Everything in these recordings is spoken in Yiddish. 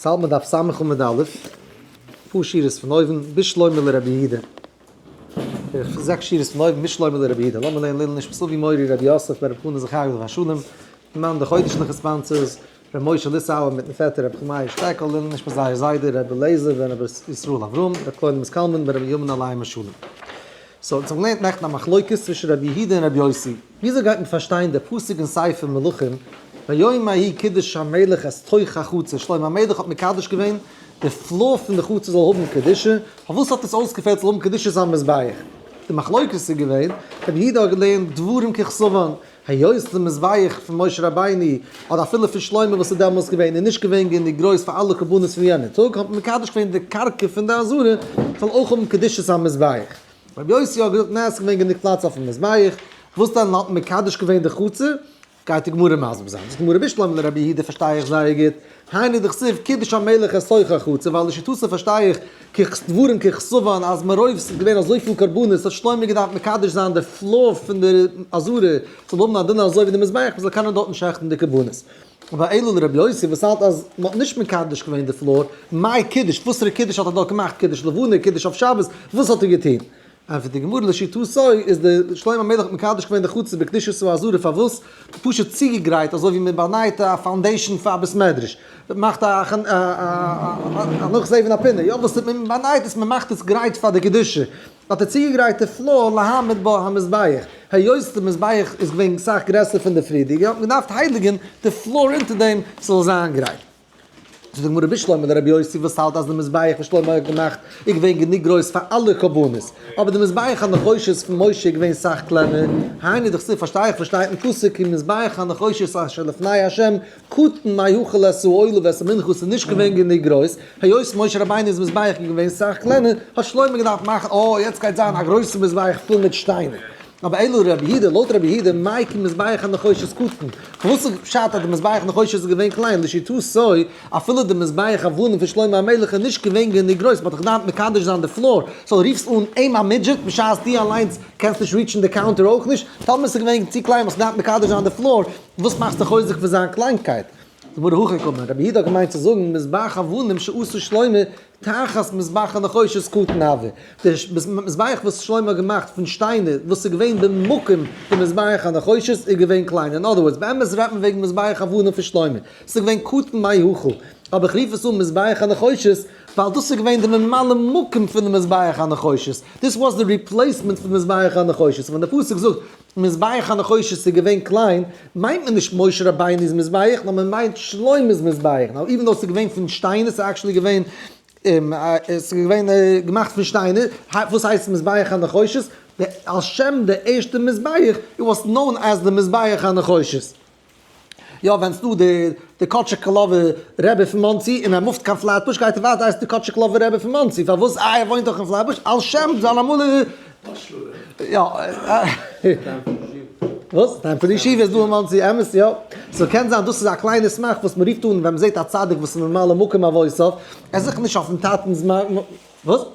יעצט האלט מען דף ס' עמוד א', פאר שורות פון אויבן, בשלמא לרבי יהודה. זעקס שורות פון אויבן, בשלמא לרבי יהודה. לאמיר לערנען לעילוי נשמת אבי מורי רבי יוסף בן רבי חנן זכרי' עליו השלום, מאן די חודש'ליכע sponsors, ר' משה ליסאווער מיטן פעטער רבי חמאי שטעקל, לעילוי נשמת זייער זיידע רבי אליעזר בן רבי ישראל אברהם, רבי קלונימוס קלמן בן רבי בנימין עליהם השלום. so, אונז האבן געלערנט נעכטן א מחלוקת צווישן רבי יהודה און רבי יוסי. וויאזוי גייט מען פארשטיין די פסוק אין ספר מלכים, ביום ההוא קידש המלך את תוך החצר, שלמה המלך האט מקדש געווען די floor פון די חצר זאל האבן קדושה, פארוואס האט עס אויסגעפעלט זאל האבן קדושת המזבח? די מחלוקת איז געווען, רבי יהודה האט געלערנט דברים ככתבן, היות די מזבח פון משה רבינו, אדער אפילו פון שלמה וואס איז דעמאלס געווען, איז נישט געווען גענוג גרויס פאר אלע קרבנות פון יענע טאג, האט מען מקדש געווען די קרקע פון די עזרה זאל אויך האבן קדושת המזבח. רבי יוסי האט געזאגט ניין, ס'איז געווען גענוג פלאץ אויפן מזבח, וואס דען האט מען מקדש געווען די חצר? גייט די גמרא מסביר זיין, זאגט די גמרא בשלמא לרבי יהודה פארשטיי איך זייער גוט, היינו דכתיב קידש המלך את תוך החצר, ווייל לשיטתו פארשטיי איך דברים ככתבן אז מרוב ס'איז געווען אזויפיל קרבנות האט שלמה געדארפט מקדש זיין די floor פון די עזרה זאל האבן א דין אזוי ווי די מזבח מ'זאל קענען דארטן שעכטן די קרבנות. אבער אלא לרבי יוסי וואס האלט אז מ'האט נישט מקדש געווען די floor, מאי קידש, וואסערע קידוש האט ער דארט געמאכט, קידוש לבנה, קידוש אויף שבת, וואס האט ער געטון? ענטפערט די גמרא לשיטתו איז די שלמה המלך האט מקדש געווען די חצר בקדושת העזרה פארוואס? פשוט צוגעגרייט אזוי ווי מען באנייט א foundation פאר א בית מדרש, מען מאכט א הנחת אבן הפינה, יא וואס טוט מען? מען באנייט עס מען מאכט עס גרייט פאר די קדושה, האט ער צוגעגרייט די floor להעמיד בה המזבח, היות די מזבח איז געווען סאך גרעסער פון די פריערדיגע האט מען געדארפט הייליגען די floor אונטער דעם ס'זאל זיין גרייט. זאגט די גמרא בשלמא לרבי יוסי וואס האלט אז די מזבח וואס שלמה האט געמאכט איז געווען גענוג גרויס פאר אלע קרבנות, אבער די מזבח הנחושת פון משה איז געווען סאך קלענער, היינו דכתיב פארשטיי איך וואס שטייט אין פסוק כי מזבח הנחושת אשר לפני ה' קטן מהאכל את העולה ואת המנחה ס'איז נישט געווען גענוג גרויס, היות משה רבינו'ס מזבח איז געווען סאך קלענער האט שלמה געדארפט מאכן אה יעצט גייט זיין א גרויסע מזבח פול מיט שטיינער. אבער אלא רבי יהודה, לויט רבי יהודה, מאי כי מזבח הנחושת קטן? פארוואס איז פשט אז די מזבח הנחושת איז געווען קליין? לשיטתו, אפילו די מזבח אבנים פון שלמה המלך איז נישט געווען גענוג גרויס, מ'האט דאך געדארפט מקדש זיין די floor, so רופסט אן אים א midget בשעת דו אליינס קענסט נישט reach ן די counter אויך נישט, טאמער ס'איז געווען צו קליין האסט געדארפט מקדש זיין די floor, וואס מאכסטו חוזק פון זיין קליינקייט? גמרא הכי קאמר, רבי יהודה האט געמיינט צו זאגן מזבח אבנים שעשה שלמה תחת מזבח הנחושת קטן הוה, די מזבח וואס שלמה האט געמאכט פון שטיינער וואס איז געווען במקום די מזבח הנחושת איז געווען קליין, אין other words באמת רעדט מען וועגן מזבח אבנים פון שלמה, ס'איז געווען קטן מהיכל, אבער איך רוף עס אן מזבח הנחושת ווייל דאס איז געווען די ממלא מקום פון די מזבח הנחושת, this was the replacement פון מזבח הנחושת, ווען די פסוק זאגט מזבח הנחושת איז געווען קליין, מיינט מען נישט משה רבינו'ס מזבח, נאר מען מיינט שלמה'ס מזבח, נאר even though ס'איז געווען פון שטיינער, ס'איז actually געווען, ס'איז געווען געמאכט פון שטיינער, וואס הייסט מזבח הנחושת? על שם די ערשטע מזבח, it was known as די מזבח הנחושת. יא ווען ס'דא די די קאטשעקלאווע רבי פון מאנסי און ער move ט קיין פלעטבוש גייט ער ווייטער הייסט די קאטשעקלאווע רבי פון מאנסי פארוואס איי ער וואוינט דאך אין פלעטבוש על שם זיין אמאל יא וואס? דיין פון ישיבה איז דא אין מאנסי אמת יא so קען זיין דאס איז א קליינע סמך וואס מ'רופט אן ווען מ'זעט א צדיק וואס איז ממלא מקום אבותיו ער איז זיכער נישט אויפן טאטענס וואס? ער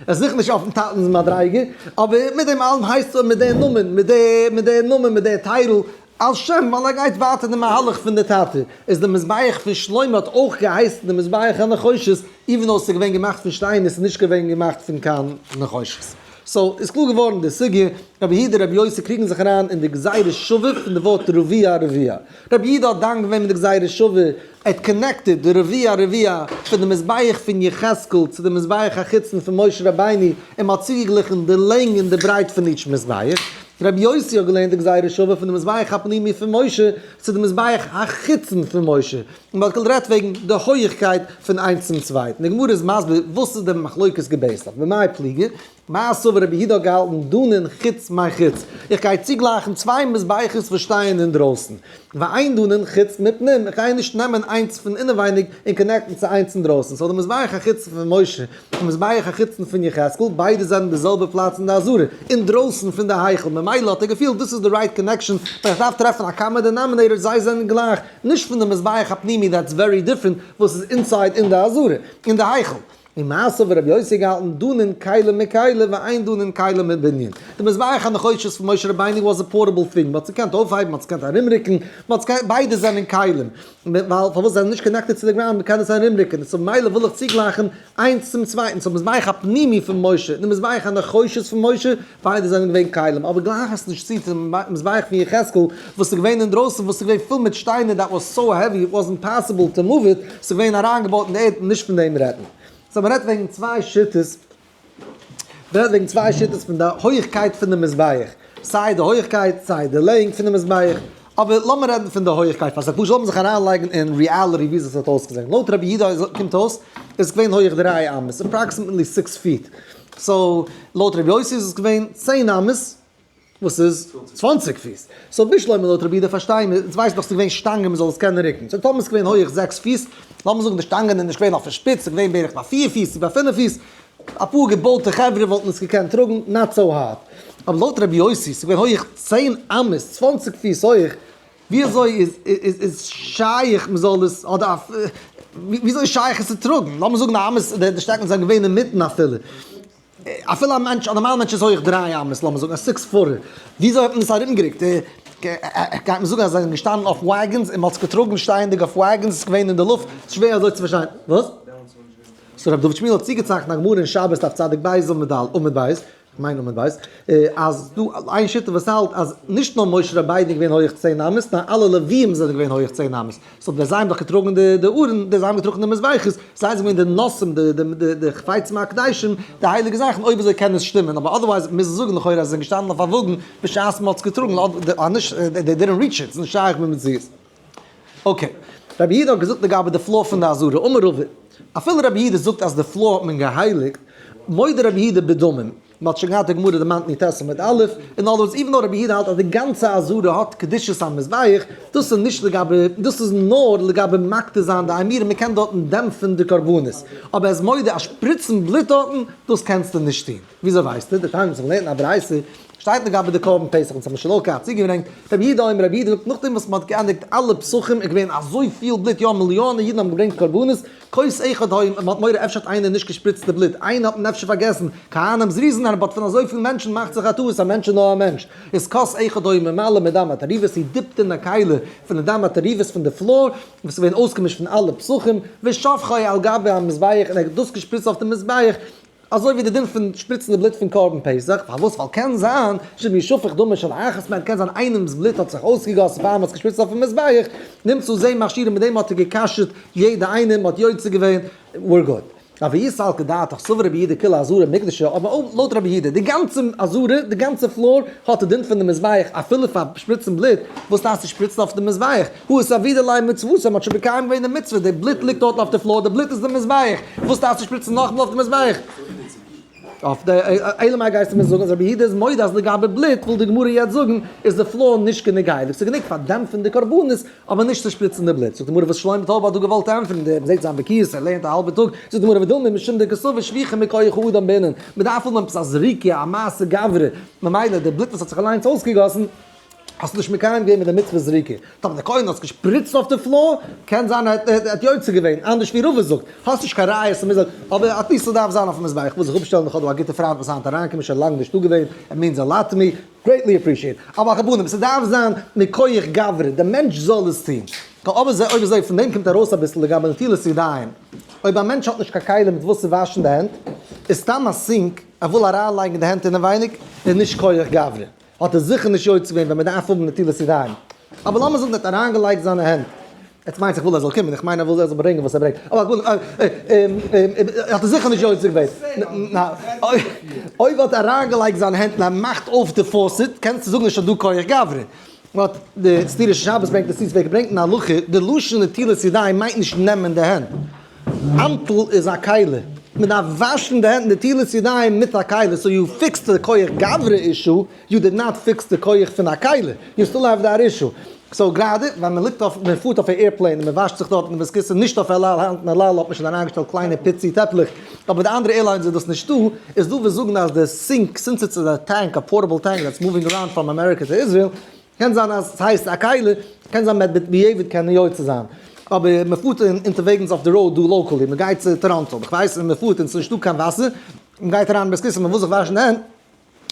איז זיכער נישט אויפן טאטנ'ס מדריגה, אבער מיט דעם אלעם הייסט ער מיט די נאמען, מיט די מיט די נאמען, מיט די title, על שם, ווייל ער גייט ווייטער די מהלך פון די טאטע, איז די מזבח פון שלמה האט אויך געהייסן די מזבח הנחושת, even though ס'איז געווען געמאכט פון שטיין, עס איז נישט געווען געמאכט פון קיין נחושת. so, איז קלאר געווארן די סוגיא, רבי יהודה רבי יוסי קריגן זיך אריין אין די גזירה שווה פון די ווארט רביע רביע. רבי יהודה האט דן געווען מיט די גזירה שווה, ער האט connected די רביע רביע פון די מזבח פון יחזקאל צו די מזבח החיצון פון משה רבינו, און מ'האט צוגעגליכן די לענג און די ברייט פון each מזבח. רבי יוסי האט געלערנט די גזירה שווה פון די מזבח הפנימי פון משה צו די מזבח החיצון פון משה, און מ'האט גערעדט וועגן די הויעכקייט פון איינס צום צווייטן. די גמרא איז מסביר וואס איז די מחלוקת גע base ט אויף, במאי פליגי? מאי סבר רבי יהודה האט געהאלטן דנין חוץ מחוץ, איך גיי צוגלייכן צוויי מזבחות וואס שטייען אינדרויסן, ואין דנין חוץ מפנים, איך גיי נישט נעמען איינס פון אינעווייניג און connect ן צו איינס אינדרויסן, so די מזבח החיצון פון משה און מזבח החיצון פון יחזקאל, ביידע זענען די זעלבע פלאץ אין די עזרה, אינדרויסן פון די היכל, ממילא האט ער געפילט דאס איז די right connection, ווען איך דארף טרעפן א common denominator, זיי זענען גלייך, נישט פון די מזבח הפנימי that's very different וואס איז inside אין די עזרה, אין די היכל. און מעשה האט רבי יוסי געהאלטן דנין כלי מכלי ואין דנין כלי מבנין. די מזבח הנחושת פון משה רבינו was a portable thing, מ'האט עס געקענט אויפהייבן, מ'האט עס געקענט ארומרוקן, מ'האט עס געקענט, ביידע זענען כלים. ווייל פארוואס זיי זענען נישט connected צו די ground, מ'קען עס ארומרוקן, so ממילא וויל איך צוגלייכן איינס צום צווייטן, so מזבח הפנימי פון משה און די מזבח הנחושת פון משה, ביידע זענען געווען כלים, אבער גלייך עס נישט צו צום מזבח פון יחזקאל וואס איז געווען אינדרויסן וואס איז געווען פול מיט שטיינער that was so heavy it wasn't possible to move it, ס'איז געווען אריינגעבויט אין די ערד, נישט פון דעם רעדט מען. so מ'רעדט וועגן צוויי שיטות, מ'רעדט וועגן צוויי שיטות פון די הויכקייט פון די מזבח, סיי די הויכקייט סיי די לענג פון די מזבח, אבער לאמיר רעדן פון די הויכקייט פאר ס'פשוט לאמיר זיך אריינלייגן אין reality וויאזוי ס'האט אויסגעזען, לויט רבי יהודה קומט אויס איז עס געווען הויך דריי אמות, approximately six feet, so לויט רבי יוסי איז עס געווען צען אמות וואס איז 20 פיס, so בשלמא לויט רבי יהודה פארשטיי מיר, אונז ווייסן דאך ס'איז געווען שטאנגען מ'זאל עס קענען רוקן, so טאמער איז געווען הויך זעקס פיס, לאמיר זאגן די שטאנגען זענען נישט געווען אויפן שפיץ, ס'איז געווען בערך ביי פיר פיס צו ביי פינף פיס, אפאר געבויטע חברה וואלטן עס געקענט טראגן, not so hard. אבער לויט רבי יוסי, ס'איז געווען הויך צען אמות, 20 פיס הויך, ווי אזוי איז איז שייך מ'זאל עס, אדער ווי אזוי איז שייך עס צו טראגן? לאמיר זאגן א אמת, די שטעקנס זענען געווען אינמיטן אפילו. אפילו א מענטש, א נארמאלע מענטש איז הויך דריי אמות, לאמיר זאגן א six footer, ווי אזוי האט מען עס ארומגערוקט? גייט מען זאגן אז זיי זענען געשטאנען אויף wagons און מ'האט עס געטראגן שטייענדיג אויף wagons, עס איז געווען אין די לופט, ס'איז שווער אזוי צו פארשטיין. וואס? so רבי דוד שמואל האט צוגעצייכנט א גמרא אין שבת דף צדיק בית עמוד א', עמוד בית, כ'מיין עמוד בית, אז דא איין שיטה וואס האלט אז נישט נאר משה רבינו איז געווען הויך צען אמות, נאר אלע לוויים זענען געווען הויך צען אמות. so ווען זיי האבן דאך געטראגן די ארון, די זיי האבן געטראגן די מזבחות, זיי זענען געווען די נושאים, די חפצים הקדושים, די הייליגע זאכן, אויב אזוי קען עס שטימען, אבער otherwise מוז מען זאגן לכאורה אז זיי זענען געשטאנען אויף א וואגן בשעת מען האט עס געטראגן, אנישט, they didn't reach it, ס'איז נישט שייך במציאות. okay, רבי יהודה האט געזאגט לגבי די floor פון די עזרה, אמר רבא, אפילו רבי יהודה זאגט אז די floor האט מען געהייליגט, מודה רבי יהודה בדמים, מען האט שוין געהאט די גמרא דערמאנט אין י"ט עמוד א', in other words even though רבי יהודה האלט אז די גאנצע עזרה האט קדושת המזבח, דאס איז נישט לגבי, דאס איז נאר לגבי מקטיר זיין די אימורים, מען קען דארטן דעמפן די קרבנות, אבער ער איז מודה אז שפריצן בלוט דארטן, דאס קענסטו נישט טון. וויאזוי ווייסטו? דתניא וואס מ'לערנט אין א ברייתא שטייט לגבי די קרבן פסח אונז האבן שוין אויך געהאט צוגעברענגט, רבי יהודה אומר רבי יהודה זאגט נאכדעם וואס מ'האט געענדיגט אלע פסחים איז געווען אזוי פיל בלוט יא מיליאנען אידן האבן געברענגט קרבנות, כוס אחד היה מ'האט מורא אפשר האט איינער נישט געשפריצט די בלוט איינער האט מען אפשר פארגעסן, כהנים זריזין הן but פון אזויפיל מענטשן מאכט זיך א טעות א מענטש איז נאר א מענטש איז כוס אחד היה ממלא מדם התערובת he dipped אין א כלי פון די דם התערובת פון די floor וואס איז געווען אויסגעמישט פון אלע פסחים ושפכו על גבי המזבח און ער האט דאס געשפריצט אויף די מזבח אזוי ווי די דין פון שפריצן די בלוט פון קרבן פסח, פארוואס? ווייל קען זיין, שמא ישפך דמו של אחת מהן, קען זיין איינעמס בלוט האט זיך אויסגעגאסן פאר מ'האט עס געשפריצט אויפן מזבח, נמצאו זה מכשירין מיט דעם האט ער גע'כשר'ט יעדע איינעם, מ'האט יוצא געווען, we're good. אבער אי סלקא דעתך סבר רבי יהודה כולה עזרה מוקדשא, אבער אויב לויט רבי יהודה, די גאנצע עזרה, די גאנצע floor, האט די דין פון די מזבח אפילו פאר שפריצן בלוט, וואס דארפסטו שפריצן אויף די מזבח? הא איתעבידא ליה מצוותא, מ'האט שוין מקיים געווען די מצוה, די בלוט ליגט דארט אויף די floor, די בלוט איז די מזבח, וואס דארפסטו שפריצן נאכאמאל אויף די מזבח? אויף די, אלא מאי גייסטו מיר זאגן אז רבי יהודה איז מודה אז לגבי בלוט, וויל די גמרא יעצט זאגן, איז די floor נישט גענוג הייליג, ס'איז גענוג פאר דעמפן די קרבנות, אבער נישט צו שפריצן די בלוט. זאגט די גמרא וואס שלמה טויב האט דא געוואלט ענטפערן, דער מ'זעט זיין בקיאות, ער לערנט א האלבע טאג, זאגט די גמרא ודילמא משום דקסבר שפיכה מכח האדם בעינן, מ'דארף האבן עפעס א זריקה, א מעשה גברא, ממילא די בלוט וואס האט זיך אליינס אויסגעגאסן, האסט נישט מקיים געווען מיט די מצוה זריקה, טאמער די כהן האט עס געשפריצט אויף די floor, קען זיין ער האט יוצא געווען, אנדערש ווי רבא זאגט, האסט נישט קיין ראיה ס'מוז זיין, אבער at least ס'דארף זיין אויפן מזבח, כ'וויל זיך אפשטעלן איך האב דא א גוטע פריינט וואס איז היינט אריינגעקומען שוין לאנג נישטא געווען, it means a lot to me, greatly appreciate, אבער על כל פנים ס'דארף זיין מכח גברא, די מענטש זאל עס טון, אויב אזוי פון דעם קומט ארויס אביסל לגבי נטילת ידיים, אויב א מענטש האט נישט קיין כלים מיט וואס צו וואשן די הענט, איז סתם א sink, ער וויל אריינלייגן די הענט אינעווייניג, איז נישט כח גברא. האט ער זיכער נישט יוצא געווען ווען מען דארף האבן נטילת ידיים. אבער לאמיר זאגן ער האט אריינגעלייגט זיינע הענט. עטס מיינטס איך וויל ער זאל קומען, איך מיין ער וויל ער זאל ברענגען וואס ער ברענגט. אבער האט ער זיכער נישט יוצא געווען. אויב האט ער אריינגעלייגט זיינע הענט און ער מאכט אויף די faucet, קענסטו זאגן איז שוין דא כח גברא. but די סתירה של שבת ברענגט עס ווערט געברענגט אין הלכה, די לשון נטילת ידיים מיינט נישט נעמען די הענט. אנטל איז א כלי, מען דארף וואשן די הענט נטילת ידיים מיט א כלי, so you fixed די כח גברא issue, you did not fix די כח פון א כלי, you still have that issue. so גראדע ווען מען ליגט אויף, מען פארט אויף א airplane און מען וואשט זיך דארט אין די בית הכסא, נישט אויף אל על, היינט אין אל על האט מען שוין אריינגעשטעלט קליינע פיצי טעפלעך, אבער די אנדערע airlines איז דאס נישטא, איז דא וואס זאגן אז די sink, since it's a tank, a portable tank that's moving around from America to Israel, קען זיין אז ס'הייסט א כלי, קען זיין מען וועט בדיעבד קענען יוצא זיין. אבער מען פארט אונטערוועגנס אויף די road דא locally, מען גייט צו טאראנטא, איך ווייס, און מען פארט און ס'איז נישטא קיין וואסער, מען גייט אריין אין בית כסא, מען וויל זיך וואשן די הענט,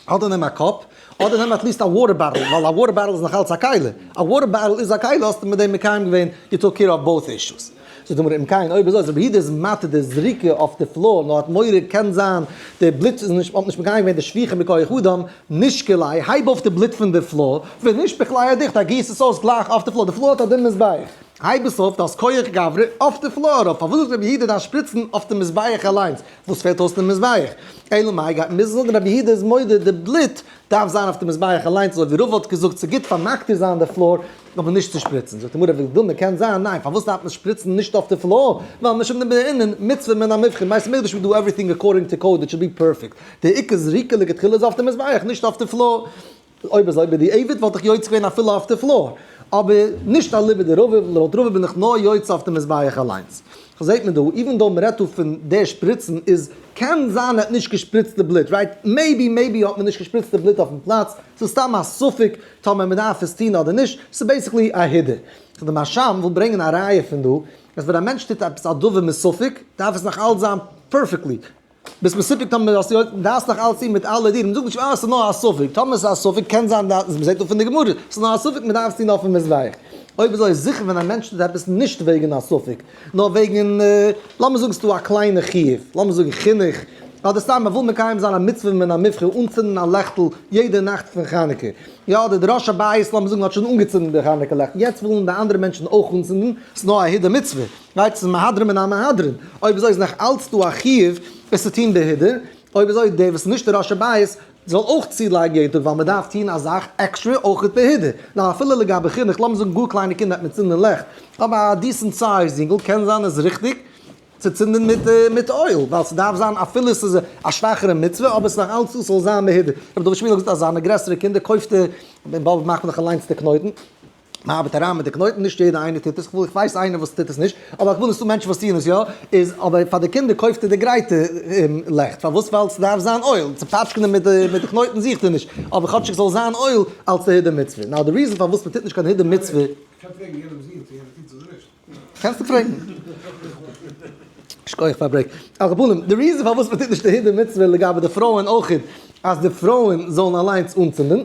אדער נעם א cup, אדער נעם at least א water bottle, ווייל א water bottle איז נאך אלץ א כלי, א water bottle איז א כלי, האסטו מיט דעם מקיים געווען, you took care of both issues. זאגט די גמרא אם כן, אויב אזוי אז רבי יהודה איז מתיר די זריקה אויף די floor נאר האט מורא קען זיין די בלוט איז נישט, האט נישט מקיים געווען די שפיכה מכח אדם, נישקו ליה, הייב אויף די בלוט פון די floor, ונישפוך ליה אדוכתא, גיס עס אויס גלייך אויף די floor, די floor האט א דין מזבח, הייב עס אויף, דאס כח גברא, אויף די floor ארויף, פארוואס זאגט רבי יהודה דארף שפריצן אויף די מזבח אליינס, וואס פעלט אויס די מזבח? אלא מאי גייט מוזן זאגן רבי יהודה איז מודה די בלוט דארף זיין אויף די מזבח אליינס אזוי ווי רבא האט געזאגט ס'גוט פאר מקטיר זיין די floor אבער נישט צו שפריצן, זאגט די גמרא ודילמא קען זיין ניין פארוואס דארף מען שפריצן נישט אויף די floor ווייל משום דבעינן מצוה מן המובחר בית המקדש we do everything according to code it should be perfect די עיקר זריקה לכתחילה איז אויף די מזבח נישט אויף די floor. אויב אזוי בדיעבד וואלט איך יוצא געווען אפילו אויף די floor, אבער נישט אליבא דרבא, לויט רבא בין איך נאר יוצא אויף די מזבח אליינס. סאו זעט מען דא, even though מ'רעדט דא פון די שפריצן איז קען זיין ער האט נישט געשפריצט די בלוט, right? Maybe maybe האט מען נישט געשפריצט די בלוט אויפן פלאץ, ס'איז סתם א ספק טאמער מ'דארף עס טון אדער נישט, ס'איז basically א הידור. סאו די מהרש"ם וויל ברענגען א ראיה פון דא, אז ווען א מענטש טוט עפעס א דבר מספק, דארף עס נאך אלץ זיין perfectly. ביסט מסופק טאמער האסט יא, דארפסט נאך אלץ טון מיט אלע דינים, זאג נישט אה ס'איז נאר א ספק, טאמער ס'איז א ספק קען זיין אז מ'זעט דא פון די גמרא, ס'איז נאר א ספק מ'דארף עס טון אויפן מזבח. אויב אזוי איז זיכער ווען א מענטש טוט עפעס נישט וועגן א ספק, נאר וועגן, לאמיר זאגן ס'איז דא א קליינע חיוב, לאמיר זאגן חינוך, אדער סתם מ'וויל מקיים זיין א מצוה מן המובחר אנצינדן א לעכטל יעדע נאכט פון חנוכה, יא אדער די ראש הבית לאמיר זאגן האט שוין אנגעצינדן די חנוכה לעכט, יעצט ווילן די אנדערע מענטשן אויך אנצינדן, ס'איז נאר א הידור מצוה. גייט צו מהדרין מן המהדרין, אויב אזוי איז נאך אלץ דא א חיוב עס צו טון בהידור, אויב אזוי דער וואס איז נישט דער ראש הבית זאל אויך צולייגן יעדן טאג ווייל מען דארף טון א זאך עקסטרע אויך בהידור. נאר אפילו לגבי חינוך, לאמיר זאגן גאר קליינע קינדער וועט מען צינדן לעכט, אבער א decent size יונגל קען זיין עס איז ריכטיג צו צינדן מיט מיט oil, ווייל ס'דארף זיין אפילו ס'איז א שוואכערע מצוה אבער ס'איז נאך אלץ דא ס'זאל זיין בהידור. רבי דוד שמידל האט געזאגט אז זיינע גרעסערע קינדער קויפט ער, אין באבוב מאכט מען דאך אליינס די קנויטן, מען ארבעט אריין מיט די קנויטן, נישט יעדער איינער טוט עס, איך ווייס איינער וואס טוט עס נישט, אבער איך וויל נישט ס'דא מענטשן וואס טוען עס יא, איז אבער פאר די קינדער קויפט ער די גרייטע לעכט, פארוואס? ווייל ס'דארף זיין oil, צו פאטשקענען מיט די מיט די קנויטן זוכט ער נישט, אבער כאטשיג ס'זאל זיין oil אלס די הידור מצוה, now די reason פארוואס מען טוט נישט קיין הידור מצוה. כ'קען פרעגן יענעמ'ס זון צו יענער טוט עס אדער נישט. קענסטו פרעגן. שכוח פאר break. על כל פנים, די reason פארוואס מען טוט נישט די הידור מצוה לגבי די פרויען אויך, אז די פרויען זאלן אליינס אנצינדן,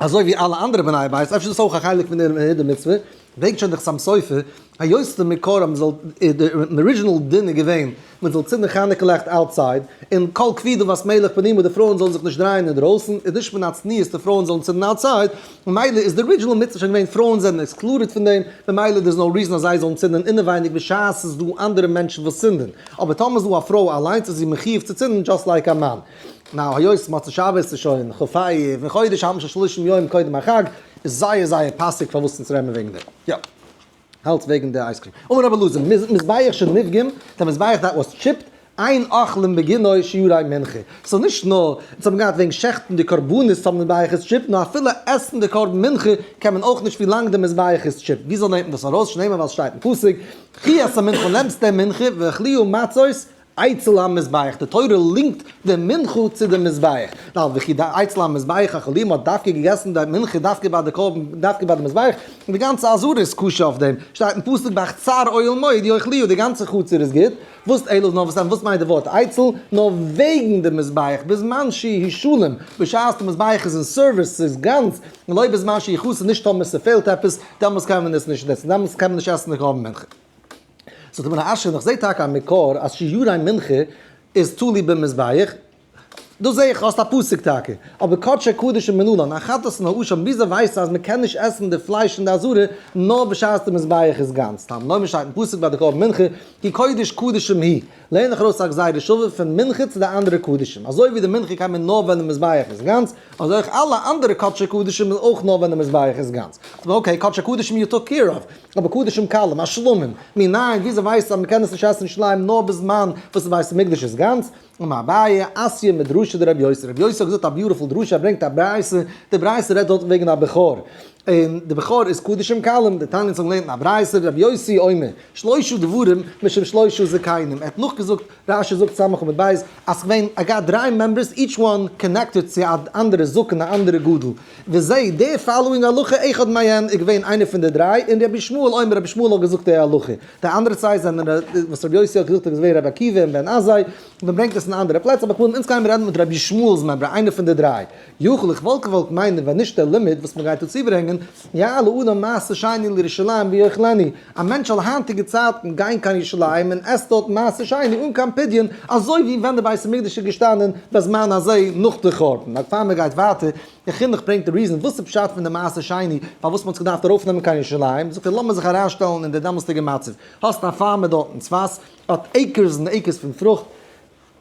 אזוי ווי אלע אנדערע בני בית, אפשר איז דאס אויך א חלק פון דער הידור מצוה, ברענגט שוין דער חתם סופר, היות די מקור אז מ'זאל, די original דין איז געווען, מען זאל צינדן חנוכה לעכט outside, און כל כבידה בת מלך פנימה די פרויען זאלן זיך נישט דרייען אינדרויסן, איז נישט מן הצניעות די פרויען זאלן צינדן outside, ממילא איז די original מצוה שוין געווען פרויען זענען excluded פון דעם, ממילא there is no reason אז זיי זאלן צינדן אינעווייניג בשעת ס'איז דא אנדערע מענטשן וואס צינדן, אבער טאמער איז דא א פרוי אליינס איז זי מחיוב צו צינדן just like א מאן. Now היות מוצאי שבת איז שוין כ"ה אייר און חודש האלט מען שוין שלשים יום קודם החג, איז זייער זייער פאסיג פארוואס אונז רעדן וועגן דעם. יא. האלטס וועגן די ice cream. אמר רבי אלעזר, מזבח שנפגם, די מזבח that was chipped, אין אוכלים בגינו שירי מנחה. ס'איז נישט נאר, אונז האבן געהאט וועגן שעכטן די קרבנות פאר מזבח איז chipped, נאר אפילו עסן די קרבן מנחה קען מען אויך נישט ווילאנג די מזבח איז chipped. וויאזוי נעמט מען דאס ארויס? שנאמר ווייל ס'שטייט אין פסוק, קחו את המנחה נעמסט די מנחה ואכלוה מצות, אצל המזבח, די תורה לינקט די מנחה צו די מזבח, ווייל וכי די אצל המזבח אכלוה מ'האט דווקא געגעסן די מנחה דווקא ביי די קרבן דווקא ביי די מזבח, און די גאנצע עזרה איז כשר אויף דעם, שטייט אין פסוק בחצר אוהל מועד יאכלוה די גאנצע חצר איז גוט, וואס אלא נאר וואס וואס מיינט די ווארט אצל, נאר וועגן די מזבח, בזמן שהוא שלם, בשעת די מזבח איז אין service ס'איז גאנץ, ולא בזמן שהוא חסר נישט טאמער ס'פעלט עפעס, דעמאלס קען מען עס נישט נוצן, דעמאלס קען מען נישט עסן די קרבן מנחה. זאגט רבי אשר, איך זעה טאקע א מקור אז שירי מנחה איז תלוי במזבח, דא זעה איך האסט א פסוק טאקע, אבער קדשי קדשים מנלן, החטאת און האשם, וויאזוי ווייסטו אז מען קען נישט עסן די פלייש אין די עזרה נאר בשעת די מזבח איז גאנץ? תלמוד לומר שטייט אין פסוק ביי די קרבן מנחה, כי קודש קדשים היא, לערן איך ארויס א גזירה שווה פון מנחה צו די אנדערע קדשים, אזוי ווי די מנחה קען מען נאר ווען די מזבח איז גאנץ, אזוי אויך אלע אנדערע קדשי קדשים איז אויך נאר ווען די מזבח איז גאנץ. Okay, קדשי קדשים you took care of. אבער קדשים קלים, א שלמים, מנין, וויאזוי ווייסטו אז מ'קען עס נישט עסן שלמים נאר בזמן וואס די בית המקדש איז גאנץ? אמר אביי, אתיא מדרשא דרבי יוסי, רבי יוסי האט געזאגט א beautiful דרשה, ער ברענגט א ברייתא, די ברייתא רעדט דארט וועגן א בכור. און די בכור איז קדשים קלים, דתניא אונז האבן געלערנט אין א ברייתא, רבי יוסי אומר, שלושה דברים משום שלושה זקנים, ער האט נאכגעזאגט, רשי זאגט סמך עמוד בית, אז ס'געווען ער געהאט דריי members each one connected צו א אנדערע זקן א אנדערע גדול, וזה די following הלכה אחד מהן איז געווען איינער פון די דריי, און רבי ישמעאל אומר רבי ישמעאל האט געזאגט די הלכה, די אנדערע צוויי זענען וואס רבי יוסי האט געזאגט איז געווען רבי עקיבא און בן עזאי, מען ברענגט עס אין אנדערע פלעצער אבער כמובן אונז גיימיר רעדן מיט רבי ישמעאל'ס מימרא איינער פון די דריי. יכול איך וואלט געוואלט מיינען ווען נישט דער לימוד וואס מען גייט דא צוברענגען, יעלה אדם מעשר שני לירושלים ויאכלנו, א מענטש זאל היינטיגע צייטן גיין קיין ירושלים און עסט דארט מעשר שני אן קיין פדיון, אזוי ווי ווען די בית המקדש איז געשטאנען בזמן הזה נאך די חורבן. נאר פאר מען גייט ווייטער, דער חינוך ברענגט די reason וואס איז פשט פון די מעשר שני פארוואס מען האט זיך געדארפט ארויפנעמען קיין ירושלים, זאגט ער לאמיר זיך אריינשטעלן אין די דעמאלסטיגע מצב, האסט א farmer דארט אין צפת, האט acres און acres פון פרוכט,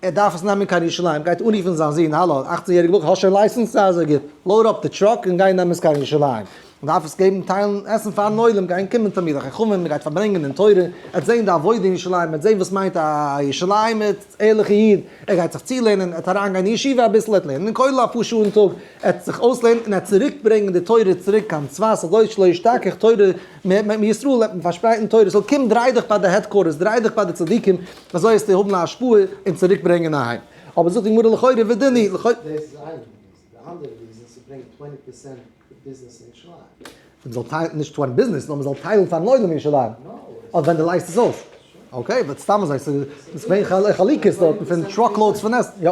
ער דארף עס נעמען קיין ירושלים, גייט אנרופן זיין זון, האלא, 18 יעריגע בחור, האסט שוין license? זייער גוט, load up די truck און גיי נעם עס קיין ירושלים. מען דארף עס געבן טיילן עסן פארן עולם, גייען קומען תלמידי חכמים, מען גייט פארברענגען אין תורה, ער וועט זען די עבודה אין ירושלים, ער וועט זען וואס מיינט א ירושלימ'ער ערליכע איד, ער גייט זיך צולערנען, ער וועט אריינגיין אין ישיבה אביסל, ער וועט לערנען אין כולל אפאר שעה אין טאג, ער וועט זיך אויסלערנען און ער וועט צוריק ברענגען די תורה צוריק קיין צפת, אזוי שלא ישתכח תורה מישראל, וועט מען פארשפרייטן תורה, so קום דריי דיך ביי די headquarters, דריי דיך ביי די צדיקים, אזוי וועסטו האבן א השפעה און צוריק ברענגען אהיים. אבער זאגט די גמרא לכאורה ודין לכאורה. דאס איז איין reason, די אנדערע reason איז צו ברענגען 20 percent ביזנעס אין ירושלים. מען זאל טיילן, נישט טוען ביזנעס, נאר מען זאל טיילן פארן עולם אין ירושלים. אדער ווען דו לייגסט עס אויס. okay, but סתם אזוי, ס'איז געווען חלוקות דארטן פון truck loads פון עסן. יא.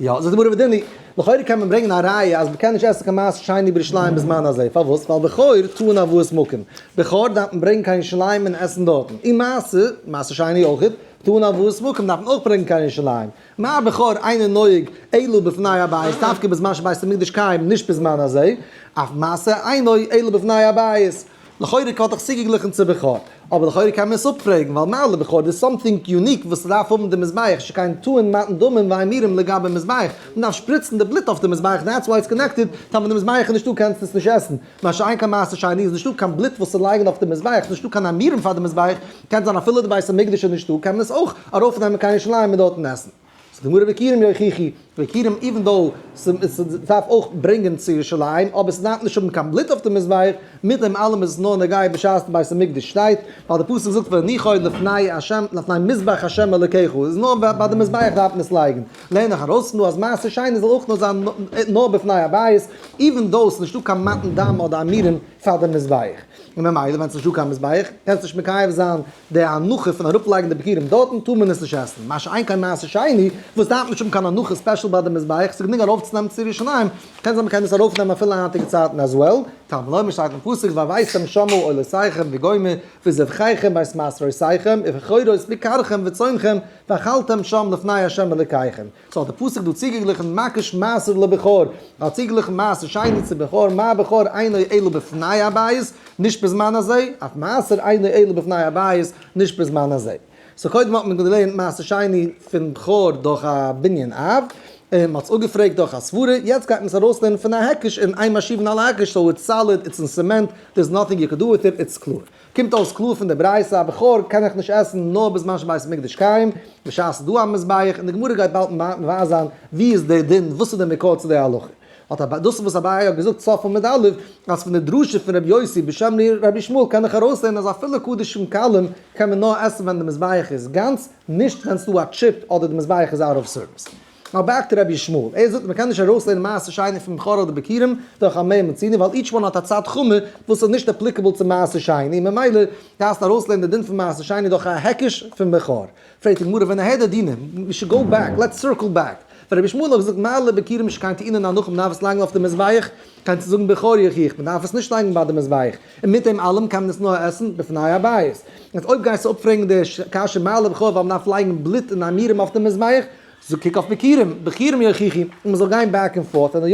יא, זאגט די גמרא ודין לכאורה קען מען ברענגען א ראיה אז מ'קען נישט עסן קיין מעשר שני בירושלים בזמן הזה, פארוואס? ווייל בכור טעון הבאת מקום, בכור דארף מען ברענגען קיין ירושלים און עסן דארטן, און מעשר, מעשר שני אויך, טעון הבאת מקום דארף מען אויך ברענגען קיין ירושלים, מה בכור אינו נוהג אלא בפני הבית, דווקא בזמן שבית המקדש קיים, נישט בזמן הזה, אף מעשר אינו אלא בפני הבית. לכאורה האט דאך צוגעגליכן צו בכור, אבער לכאורה קען מען עס אפפרעגן, ווייל מה לבכור דאס something unique וואס ס'דארף האבן די מזבח, שכן טעון מתן דמים ואימורים לגבי מזבח, מ'דארף שפריצן די בלוט אויף די מזבח, that's why it's connected, טאמער די מזבח איז נישטא קענסטו עס נישט עסן, מה שאין כן מעשר שני איז נישטא קיין בלוט וואס צו לייגן אויף די מזבח, נישטא קיין אימורים פאר די מזבח, קען זיין אפילו די בית המקדש איז נישטא קען מען עס אויך ארויפנעמען קיין ירושלים און דארטן עסן. זאגט די גמרא ביכורים יוכיחו, ביכורים even though ס'דארף אויך ברענגען צו ירושלים, אבער ס'דארף נישט האבן קיין בלוט אויף די מזבח, מיט דעם אלעם איז עס נאר נוגע בשעת די בית המקדש שטייט, ווייל די פסוק זאגט והניחו לפני ה' לפני מזבח ה' אלוקיך, איז נאר ביי די מזבח דארף מען עס לייגן, לערן איך ארויס פון דא אז מעשר שני זאל אויך נאר זיין נאר בפני הבית, even though ס'איז נישטא קיין מתן דם אדער אימורים פאר די מזבח. און ממילא ווען ס'נישטא קיין מזבח, קענסטו נישט מקיים זיין די הנחה פון אראפלייגן די ביכורים דארטן, טאר מען עס נישט עסן. מה שאין כן מעשר שני, וואס דארף נישט האבן קיין הנחה special ביי די מזבח, ס'איז גענוג ארויפצונעמען צו ירושלים, קען זיין מ'קען עס ארויפנעמען אפילו היינטיגע צייטן as well, תלמוד לומר שטייט אין פסוק והבאתם שמה עולותיכם וגומר וזבחיכם ואת מעשרותיכם ובכורות בקרכם וצאנכם ואכלתם שם לפני ה' אלוקיכם. so האט די פסוק דא צוגעגליכן מקיש מעשר לבכור, האט צוגעגליכן מעשר שני צו בכור, מה בכור אינו אלא בפני הבית, נישט בזמן הזה, אף מעשר אינו אלא בפני הבית, נישט בזמן הזה. so קודם האט מען געלערנט מעשר שני פון בכור דורך א בנין אב, און מ'האט עס אפגעפרעגט דורך א סברה, יעצט גייט מען עס ארויסלערנען פון א היקש און אין משיבין על היקש, so it's solid, it's in cement, there is nothing you can do with it, it's קלאר. קומט אויס קלאר פון די ברייתא א בכור קען איך נישט עסן נאר בזמן שבית המקדש קיים, בשעת ס'איז דא א מזבח, און די גמרא גייט באלד מבאר זיין ווי איז די דין, וואס איז די מקור צו די הלכה. האט אביי, דאס איז וואס אביי האט געזאגט סוף עמוד א', אז פון די דרשה פון רבי יוסי בשם רבי ישמעאל קען איך ארויסלערנען אז אפילו קדשים קלים קען מען נאר עסן ווען די מזבח איז גאנץ, נישט ווען ס'איז דא א chip אדער די מזבח איז out of service. נאר back to רבי ישמעאל, ער זאגט מ'קען נישט ארויסלערנען מעשר שני פון בכור אדער ביכורים דורך א מה מצינו ווייל each one האט א צד חמור וואס איז נישט applicable צו מעשר שני, ממילא דארפסטו ארויסלערנען די דין פון מעשר שני דורך א היקש פון בכור. פרעגט די גמרא וניהדר דינא, we should go back, let's circle back, ווען רבי ישמעאל האט געזאגט מה לביכורים שכן טעונין הנחה מ'דארף עס לייגן אויף די מזבח, קען צו זאגן בכור יוכיח, מ'דארף עס נישט לייגן ביי די מזבח, און מיט דעם אלעם קען מען עס נאר עסן בפני הבית. יעצט אויב גייסטו אפפרעגן די קשיא מה לבכור ווייל מ'דארף לייגן בלוט און אימורים אויף די מזבח, זאג קוק אויף ביכורים, ביכורים יוכיחו, און מ'זאל גיין back and forth, און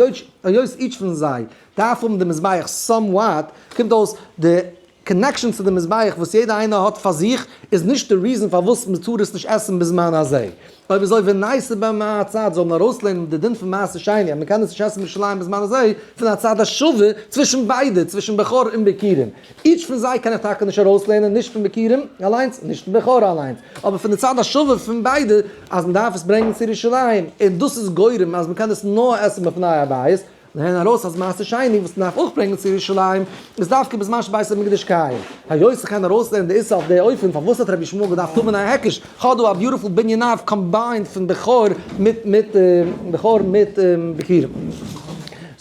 היות each פון זיי דארף האבן די מזבח somewhat, קומט אויס די connection צו די מזבח וואס יעדער איינער האט פאר זיך איז נישט די reason פארוואס מ'טאר עס נישט עסן בזמן הזה. אויב אזוי וניתו בה מהצד זאל מען ארויסלערנען די דין פון מעשר שני אז מ'קען עס נישט עסן בירושלים בזמן הזה פון א צד השווה צווישן ביידע, צווישן בכור און ביכורים. each פון זיי קען איך טאקע נישט ארויסלערנען נישט פון ביכורים אליינס נישט פון בכור אליינס, אבער פון די צד השווה פון ביידע אז מ'דארף עס ברענגען צו ירושלים און דאס איז גורם אז מ'קען עס נאר עסן בפני הבית. לערן ארויס אז מעשר שני וואס מ'דארף אויך ברענגען צו ירושלים איז דווקא בזמן שבית המקדש קיים. היות איך קען ארויסלערנען די איסור אויף די אופן, פארוואס האט רבי ישמעאל געדארפט האבן א היקש? כ'האב דא א beautiful בנין אב combined פון בכור מיט מיט בכור מיט ביכורים.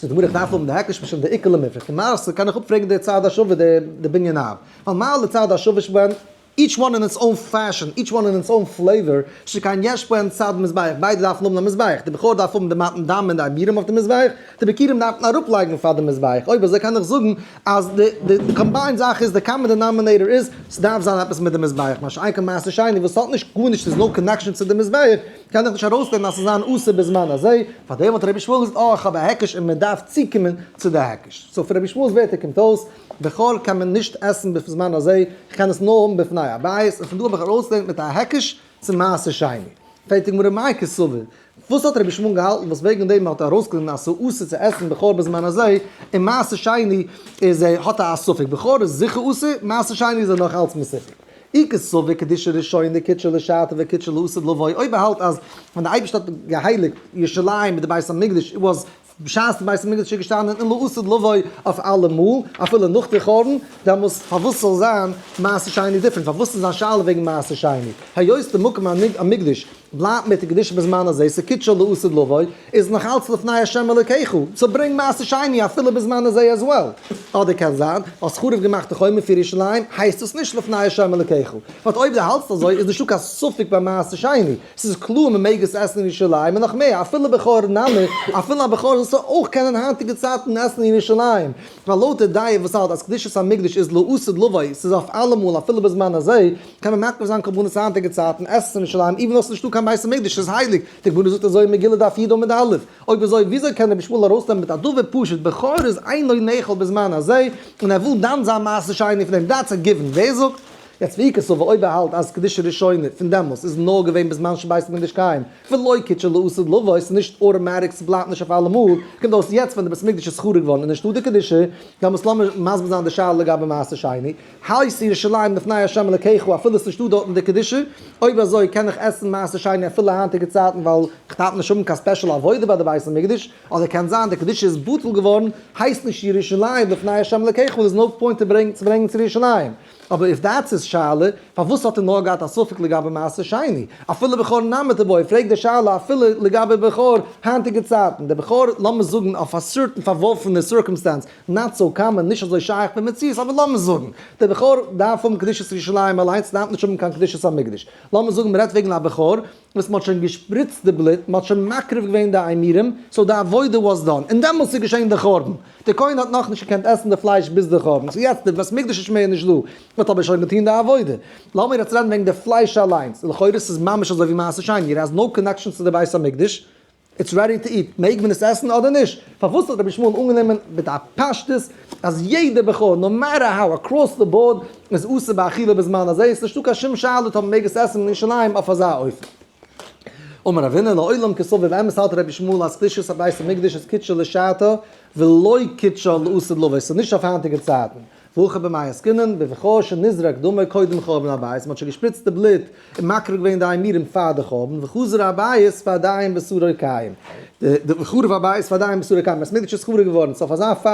זאגט די גמרא איך דארף האבן די היקש משום דאיכא למיפרך. למעשה קען איך אפפרעגן די צד השווה די בנין אב. ווייל מה לצד השווה שבהן each one in its own fashion, each one in its own flavor, שכן יש בהן צד מזבח, ביידע דארפן האבן א מזבח, די בכור דארף האבן די מתן דם און די אימורים אויף די מזבח, די ביכורים דארף מען אראפלייגן פאר די מזבח, אויב אזוי קען איך זאגן אז די די combined זאך איז די common denominator איז ס'דארף זיין עפעס מיט די מזבח, מה שאין כן מעשר שני וואס האט נישט גארנישט ס'איז no connection צו די מזבח, קען איך נישט ארויסלערנען אז ס'זאל זיין אסור בזמן הזה, פארדעם האט רבי ישמעאל געזאגט אה איך האב א היקש און מ'דארף צוקומען צו די היקש. so פון רבי ישמעאל'ס ווערטער קומט אויס. בכור קען מען נישט עסן בזמן הזה, איך קען עס נאר האבן בפני הבית, און פון דא האב איך ארויסגעלערנט מיט א היקש צו מעשר שני. פרעגט די גמרא מאי קסבר, וואס האט רבי שמעון געהאלטן וואס וועגן דעם האט ער ארויסגעלערנט אז ס'איז אסור צו עסן בכור בזמן הזה, און מעשר שני איז ער האט א ספק, בכור איז זיכער אסור, מעשר שני איז ער נאך אלץ מסופק. אי קסבר קדושה ראשונה קידשה לשעתה וקידשה לעתיד לבוא, אויב ער האלט אז ווען דער אייבערשטער האט געהייליגט ירושלים מיט די בית המקדש, it was בשעת די בית המקדש איז געשטאנען און לעתיד לבוא אויף אלעמאל, אפילו נאך די חורבן, דעמאלס פארוואס זאל זיין מעשר שני different? פארוואס איז זיין שאלה וועגן מעשר שני? היות די מקום המקדש בלייבט מיט די קדושה בזמן הזה, ס'קידשה לעתיד לבוא, איז נאך אלץ לפני השם אלוקיך, so ברענג מעשר שני אפילו בזמן הזה as well. אדער קען זיין, האסט חרוב געמאכט די חומה פון ירושלים, הייסט עס נישט לפני השם אלוקיך. but אויב דו האלטסט אזוי איז נישטא קיין ספק ביי מעשר שני. ס'איז קלאר מ'מעג עס עסן אין ירושלים און נאך מער אפילו בכור נמי, אפילו א בכור זאלסטו אויך קענען היינטיגע צייטן עסן אין ירושלים, ווייל לויט די דעה וואס האלט אז קדושת המקדש איז לעתיד לבוא, ס'איז אויף אלעמאל אפילו בזמן הזה, קען מען מקריב זיין קרבנות היינטיגע צייטן, עסן אין ירושלים even though ס'איז נישטא קיין בית המקדש, ס'איז הייליג, די גמרא זאגט אזוי אין מגילה דף י עמוד א', אויב אזוי וויאזוי קען רבי ישמעאל ארויסנעמען מיט א דבר פשוט בכור איז אינו נאכל בזמן הזה, און ער וויל דן זיין מעשר שני פון דעם, that's a given, ווער זאגט? יעצט ואי קסבר אויב ער האלט אז קדושה ראשונה פון דעמאלס איז נאר געווען בזמן שבית המקדש קיים ולא קידשה לעתיד לבוא ס'איז נישט automatic ס'בלייבט נישט אויף אלעמאל, קומט אויס יעצט ווען די בית המקדש איז חרוב געווארן און נישטא די קדושה, דעמאלס לאמיר מסביר זיין די שאלה לגבי מעשר שני, הייסט ירושלים לפני ה' אלקיך אפילו ס'נישטא דארטן די קדושה, אויב אזוי קען איך עסן מעשר שני אפילו היינטיגע צייטן ווייל כ'דארף נישט האבן קיין special עבודה ביי די בית המקדש, אדער קען זיין די קדושה איז בטל געווארן, הייסט נישט ירושלים לפני ה' אלקיך איז no point צו ברענגען צו ירושלים. אבער if that's his שאלה, פארוואס האט ער נאר געהאט א ספק לגבי מעשר שני? אפילו בכור נמי תיבעי, פרעגט די שאלה אפילו לגבי בכור היינטיגע צייטן, די בכור לאמיר זאגן אויף א certain פארווארפענע circumstance, not so common, נישט אזוי שייך במציאות, אבער לאמיר זאגן, די בכור דארף האבן קדושת ירושלים אליינס, דארף נישט האבן קיין קדושת המקדש. לאמיר זאגן מ'רעדט וועגן א בכור וואס מ'האט שוין געשפריצט די בלוט, מ'האט שוין מקריב געווען די אימורים, so די עבודה was done, און דעמאלטס איז געשען די חורבן. די כהן האט נאכנישט געקענט עסן די פלייש ביז די חורבן, so יעצט די בית מקדש איז מער נישט דא, מ'האט אבער שוין געטון די עבודה. לאמיר יעצט רעדן וועגן די פלייש אליינס, לכאורה ס'איז ממש אזוי ווי מעשר שני, it has no connection צו די בית המקדש, it's ready to eat, מעג מען עס עסן אדער נישט? פארוואס האט רבי ישמעאל אנגענומען מיט א פשטות אז יעדע בכור no matter how across the board איז אסור באכילה בזמן הזה, עס איז נישטא קיין שום שאלה אויב מ'מעג עס עסן אין ירושלים אויף אזא אופן. אמר רב הונא לעולם קסבר באמת האלט רבי ישמעאל אז קדושת הבית המקדש איז קידשה לשעתה ולא קידשה לעתיד לבוא, ס'איז נישט אויף היינטיגע צייטן. והכא במאי עסקינן, בבכור שנזרק דמו קודם חורבן הבית, מ'האט שוין געשפריצט די בלוט און מקריב געווען די אימורים פאר די חורבן, וחזר הבית ועדיין בשרו קיים. די וחרב הבית ועדיין בשרו קיים, בית מקדש איז חרוב געווארן, so אויף אזא פאל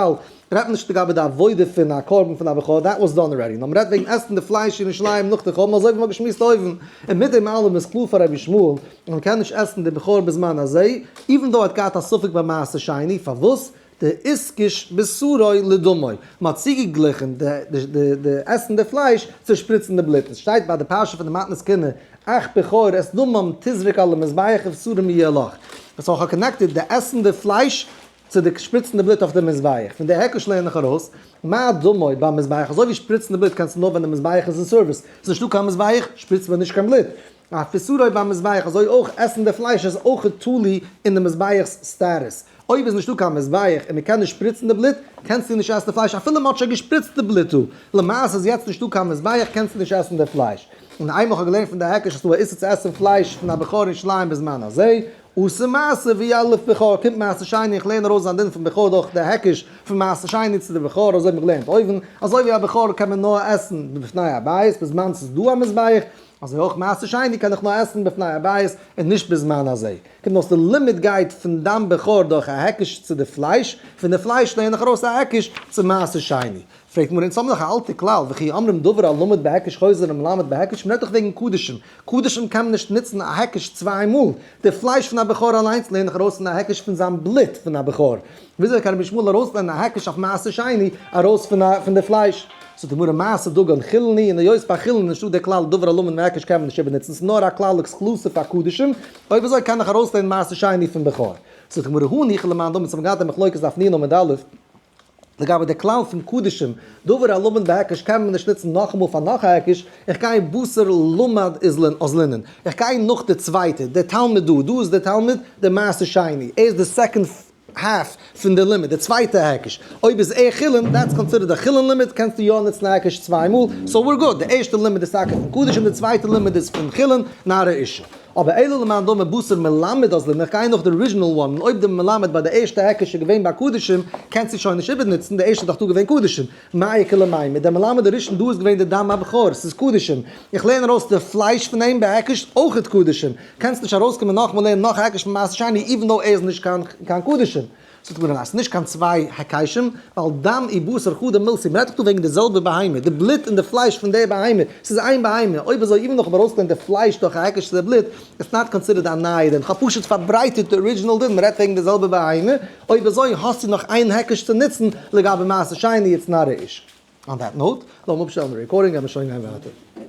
רעדט מען נישט לגבי די עבודה פון א קרבן פון א בכור, that was done already, נאר מ'רעדט וועגן עסן די פלייש אין ירושלים נאך די חורבן אזוי ווי מ'האט געשמועסט אויבן, און מיט דעם אלעם איז קלאר פאר רבי ישמעאל אז מ'קען נישט עסן די בכור בזמן הזה, even though ער האט געהאט א ספק ביי מעשר שני, פארוואס? דאיתקש בשרו לדמו, מען האט צוגעגליכן די עסן די פלייש צו שפריצן די בלוט, עס שטייט ביי די פרשה פון די מתנות כהונה, אך בכור את דמם תזרוק על המזבח ובשרם יהיה לך, עס האט connected די עסן די פלייש צו די שפריצן די בלוט אויף די מזבח, פון די היקש לערן איך ארויס, מה דמו במזבח, אזוי ווי שפריצן די בלוט קענסטו נאר ווען די מזבח איז אין service, ס'איז נישטא קיין מזבח שפריצט מען נישט קיין בלוט, אף בשרו במזבח, אזוי אויך עסן די פלייש איז אויך תלוי אין די מזבח'ס status. אויב איז נישטא קיין מזבח און מ'קען נישט שפריצן די בלוט, קענסטו נישט עסן די פלייש אפילו מ'האט שוין געשפריצט די בלוט דא. למעשה איז יעצט נישטא קיין מזבח קענסטו נישט עסן די פלייש. און איינמאל כ'האב געלערנט פון די היקש אז ס'דא א איסור צו עסן פלייש פון א בכור אין ירושלים בזמן הזה, אתי מעשר ויליף בכור, קומט מעשר שני איך לערן ארויס זיין דין פון בכור דורך די היקש פון מעשר שני צו די בכור אזוי האט מען געלערנט אויבן, אזוי ווי א בכור קען מען נאר עסן בפני הבית בזמן ס'איז דא א מזבח. אזוי אויך מעשר שני קען איך נאר עסן בפני הבית און נישט בזמן הזה. קומט אויס די לימוד גייט פון דם בכור דורך א היקש צו די פלייש, פון די פלייש לערן איך ארויס א היקש צו מעשר שני. פרעגט מרן אונז האבן דאך א אלטע כלל וכי אומרים דבר הלמד בהיקש חוזר ומלמד בהיקש, מ'רעדט דאך וועגן קדשים, קדשים קען מען נישט נוצן א היקש צוויי מאל, די פלייש פון א בכור אליינס לערן איך ארויס פון א היקש פון זיין בלוט פון א בכור, וויאזוי קען רבי ישמעאל ארויסלערנען א היקש אויף מעשר שני ארויס פון די פלייש? זאגט די גמרא מעשר דגן חולין הוא, און היות ביי חולין איז נישטא די כלל דבר הלמד מהיקש קען מען נישט איבערנוצן, ס'איז נאר א כלל exclusive פאר קדשים, אויב אזוי קען איך ארויסלערנען מעשר שני פון בכור. זאגט די גמרא הניחא למאן דאמר, אונז האבן געהאט א מחלוקת דף נ עמוד א', לגבי די כלל פון קדשים, דבר הלמד בהיקש קען מען נישט נוצן נאכאמאל פאר נאך א היקש, איך גיי בתר למד אזלינן, איך גיי נאך די צווייטע, די תלמיד דא, דא איז די תלמיד, די מעשר שני, ער איז די second half פון די לימוד, די צווייטע היקש, אויב איז ער חולין, that's considered א חולין לימוד, קענסטו יא נוצן א היקש צוויי מאל, so we're good, די ערשטע לימוד איז טאקע פון קדשים, די צווייטע לימוד איז פון חולין, not a issue. אבער אלא למאן דאמר בתר מלמד אזלינן, איך גיי נאך די original one, און אויב די מלמד ביי די ערשטע היקש איז געווען ביי קדשים, קענסטו שוין נישט איבערנוצן, די ערשטע איז דאך דא געווען קדשים. מאי איכא למימר, דער מלמד הראשון דא איז געווען די דם הבכור, ס'איז קדשים. איך לערן ארויס די פלייש פון אים בהיקש, אויכעט קדשים. קענסט נישט ארויסקומען נאכאמאל לערנען נאך א היקש פון מעשר שני even though ער איז נישט קיין קדשים. זאגט די גמרא אז ס'איז נישט קיין צוויי היקשים, ווייל דם ובשר חדא מילתא, מ'רעדט דאך דא וועגן די זעלבע בהמה, די בלוט און די פלייש פון די בהמה, ס'איז איין בהמה, אויב אזוי even נאך האב ארויסגעלערנט די פלייש דורך א היקש צו די בלוט, it's not considered א נייע דין, כ'האב פשוט פארברייטערט די original דין, מ'רעדט וועגן די זעלבע בהמה, אויב אזוי האסטו נאך איין היקש צו נוצן לגבי מעשר שני, it's not a issue. On that note, לאמיר אפשטעלן די recording, גיימיר שוין גיין ווייטער.